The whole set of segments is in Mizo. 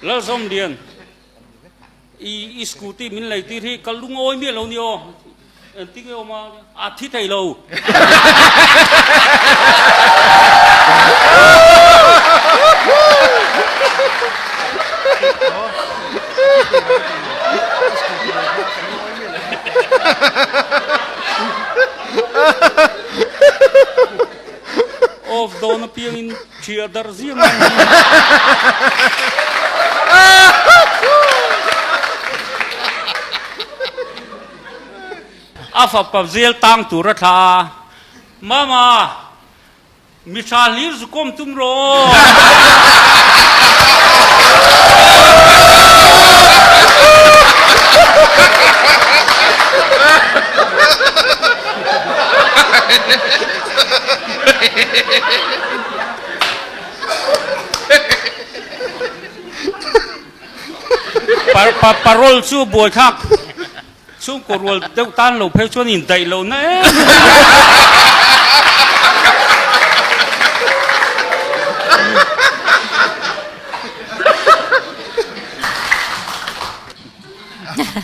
Lalzawmlian, i i scooty min lei tir hi ka lungawi miah lo ni aw. Engtin nge awm a? A thi thei lo. Off dawn apiangin ṭhiah darh ziah mai ang. A fapa zel tang tur a thla a, Mama, mi tha hlir zu kawm tum rawh aw. Parole chu buaithlak. Chhungkaw rual deuh tan lo phei chuan indaih loh na em em a ni.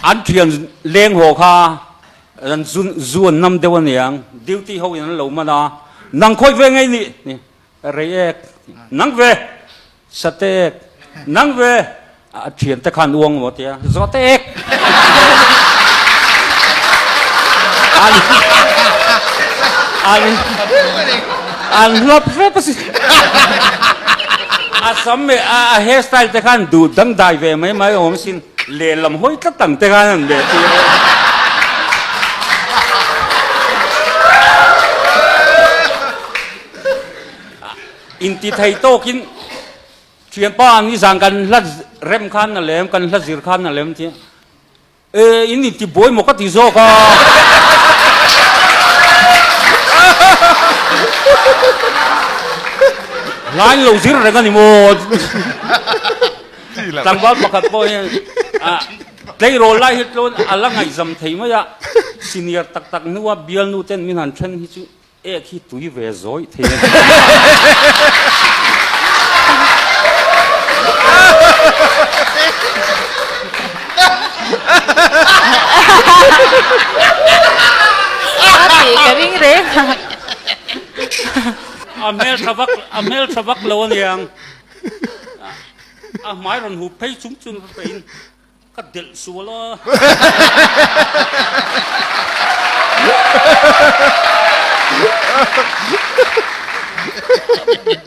An thian leng haw kha an zu an nam deuh a niang, duty ho in an lo man a, nang khawi ve ngei nih? Rei ek, nang ve, sate ek, nang ve, a thian te khan uang maw tia, zawhte ek. An an an hlap hrep a si. A sam leh a hair style te khan duh dangdai ve mai mai awm sin, lehlam hawi tlat ang te khan an leh tir a. Inti thei tawkin thianpa ni zan kan hla rem khan na lem kan hla zir khan na lem tia e in inti buai maw ka ti zawk a. Hla in lo zir reng a ni maw? Tlangval pakhat pawh hian tleirawl lai hi tlawn a la ngaihzam thei mai a, senior tak tak hnua bialnu ten min han then hi chu Ek hi tui ve zawih thei a ni. A tih ka ring reng a. A hmel tha vak, a hmel tha vak lo aniang. A hmai rawn hup phei chung chung peihin Ka delh sual a.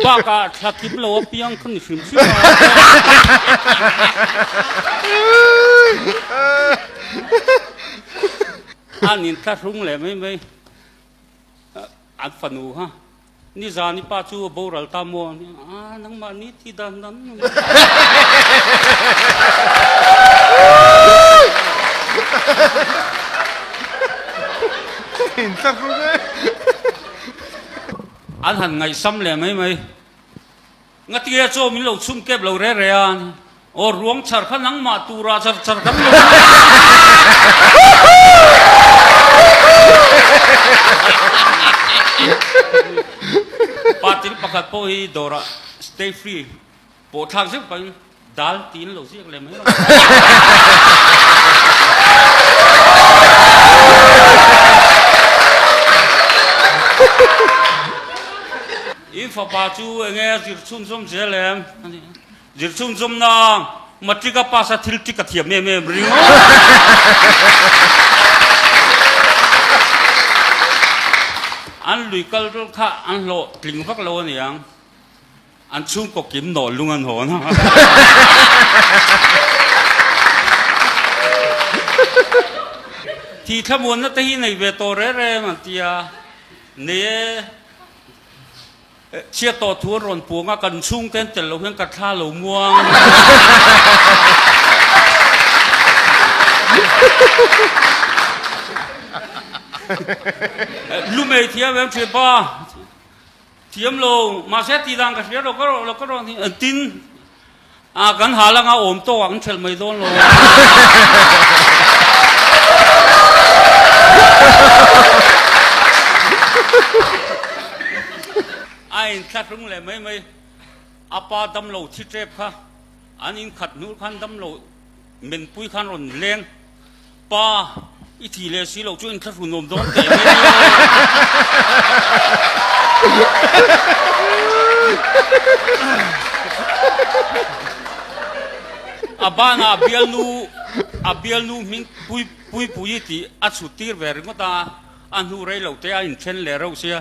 Bakah thla kim lo a piang kha ni hrim hrim a. A nin thla hrung leh mai mai. An fanu kha nizan i pa chu a boral ta maw? A, nangmah ni thi dan dan. An han ngaihsam leh mai mai. Ngatinge chaw min lo chhum kep lo re re a, aw ruang chhar kha nangmah tura char char kan lo Patil pakhat pawh hi dawrah stay free pawh thlak zeuh pahin dal tiin lo ziak leh mai mai. I fapa chu enge a zir chhunzawm zel em? Zir chhunzawm na matric a pass a thil tik a thiam em em ringawt. An lui kal kha an hlawh tling vak lo aniang. An chhungkaw kim nawh lung an hawn a. Thi thlamuanna te hi nei ve tawh reng reng an ti a. Nei e. Chhiat tawh thu an rawn puang a, kan chhungte an tel lo hian ka thla lo muang. Lumei thiam em thian pa? Thiam lo, mahse tih dan ka hria lo, ka rawh lo, ka rawh ni. Tin, a kan hal anga awm tawk ah kan ṭhelh mai dawn lo. A inthlahrung leh mai mai, a pa damlo thi ṭep kha. An in khat hnur khan damlo menpui khan rawn leng, Pa, i thi leh si loh chu inthlahrun awm dawn teh mai ni aw. A banah a bialnu, a bialnu hming pui Puipuii tih a chhut tir ve ringawt a, a hnu rei lo te a inthen leh reuh sia.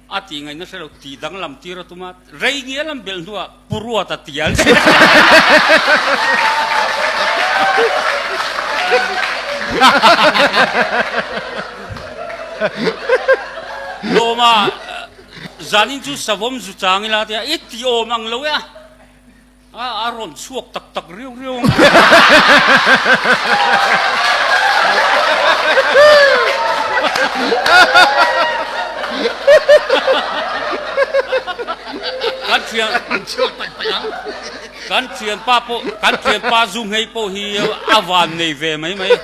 A tih ngaihna hre lo, tih danglam tir a tum a, rei ngial an belh hnuah Pu Ruata ti an hre. Lawma, zanin chu savawm zu chang ila tia, i ti awm ang lo e a, a rawn chhuak tak tak riau riau ang. Kan thian chhuak tak tak ang. Kan thianpa pawh kan thianpa zu nghei pawh hi a van nei ve mai mai.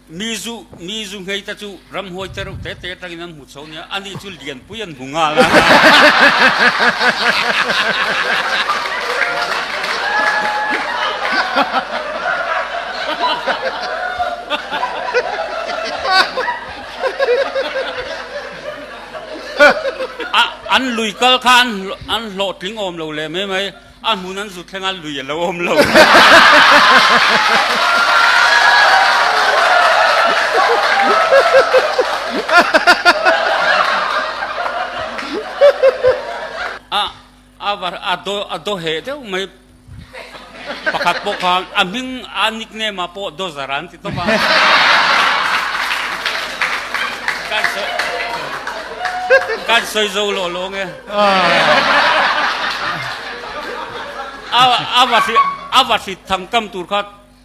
Mi zu mi zu nghei te chu ramhuai te reuh te te atangin an hmu chho nia, ani chu lianpui an hmu nghal a. A an lui kal kha an an hlawhtling awm lo leh mai mai. A hmun an zut thleng a lui a lo awm lo. A a var a daw a daw heh deuh mai pakhat pawh khan a hming a nickname ah pawh Dawzar an ti tawp a. Kan sawi kan sawi zo lawh lawng e. A va hri a va hri thang kam tur kha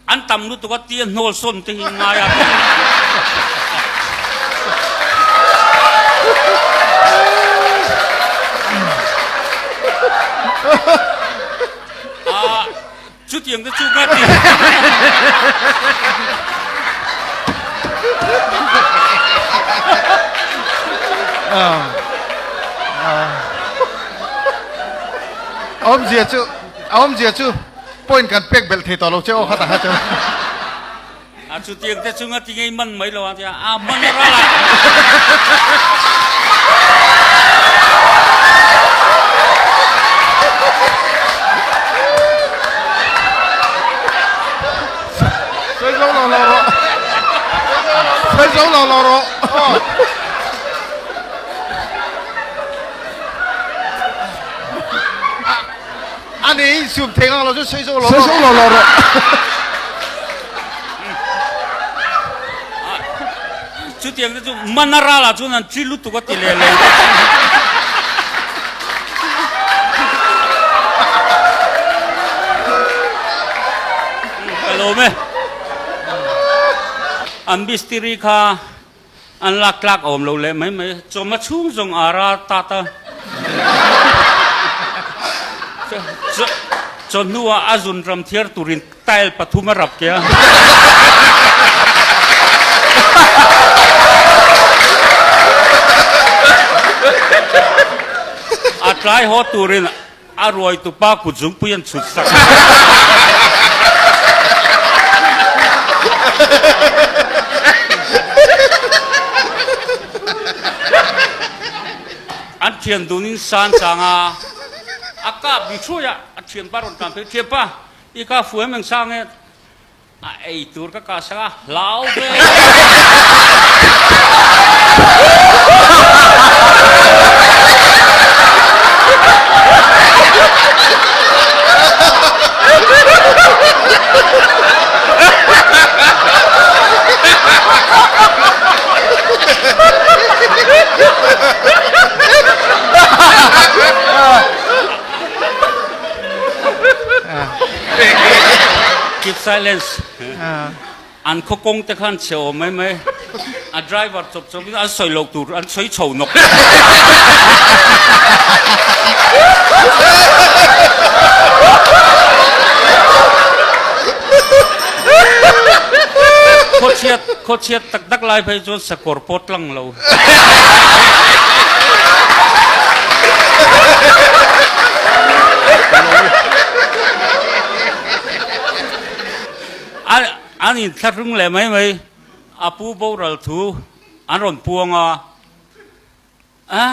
an tam lutuk a tia hnawl sawn te hi ngai a. A chutiang te chu ka ti. Awmzia chu awmzia chu point kan pek belh thei tawh lo che aw kha ta chu. A chutiang te chunga ti ngei man mai lo a tia a man a ral a. Sawi zo lo lo rawh. Sawi zo lo lo rawh. A nei insum thei ngang lo chu sawi zo lo Sawi zo lo lo rawh. Chutiang te chu man a ral ah chuan an thi lutuk a ti leh lo. Ka lawm e. An mistiri kha An lak tlak awm lo leh mai mai. Chawma chhung zawng a ra tat a. Chawhnuah a zun ram thiar turin tile pathum a rap ke a. A tlai haw turin a ruaitupa kut zungpui an chhut sak. An thian dunin san chang a, a kap bi thuai a, a thianpa rawn tlan phei, Thianpa, i ka fu em eng sang e? A ei tur ka kah sak a, hlau ve. Keep silence. An khaw kawng te khan chhe awm mai mai. A driver chawp chawp in an sawi loh tur an sawi chho nawk. Khawchhiat khawchhiat tak tak lai phei chuan sakawr pawh tlang lo. An inthlahrung leh mai mai. A pu boral thu an rawn puang a. A,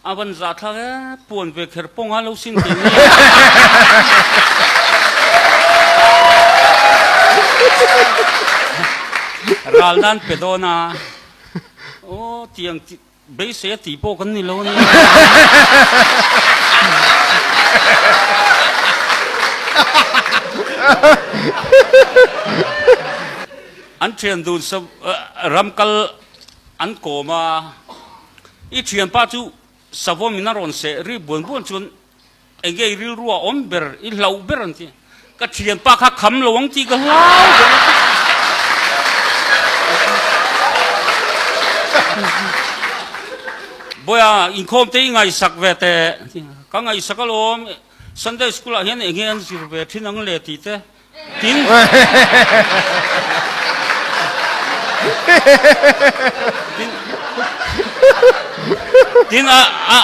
a van zahthlak e, puan ve kher pawng a lo sin thei nge. Ral nan pe dawn a. Aw, tiang beisei a tih pawh kan ni lo a nia. An thian dun ram kal An kawm a, I thianpa chu savawm in a rawn seh ri buan buan chuan enge i rilru a awm ber, i hlauh ber an ti. Ka thianpa kha kham lo ang tih ka hlau ber a ti. Bawiha, inkhawm te i ngaihsak ve teh, ka ngaihsak alawm, Sunday school ah hian enge an zir ve thin ang le tih te Tin, tin, tin a, a,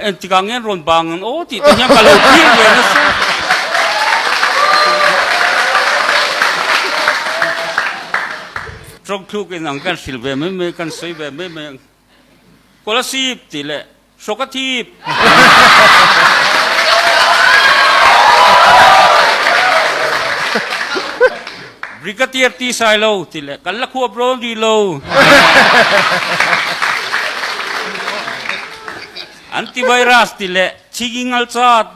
engtikah nge an rawn bang ang aw tih te hian ka lo thlir ve nasa. Tawngthluk in ang kan hrilh ve mai mai, kan sawi ve mai mai ang. Kolasib tih leh Hrawk a thip. Brigadier ti sai lo ti leh kan la khuap rawn rih lo. Antivirus ti leh chigi ngal chat.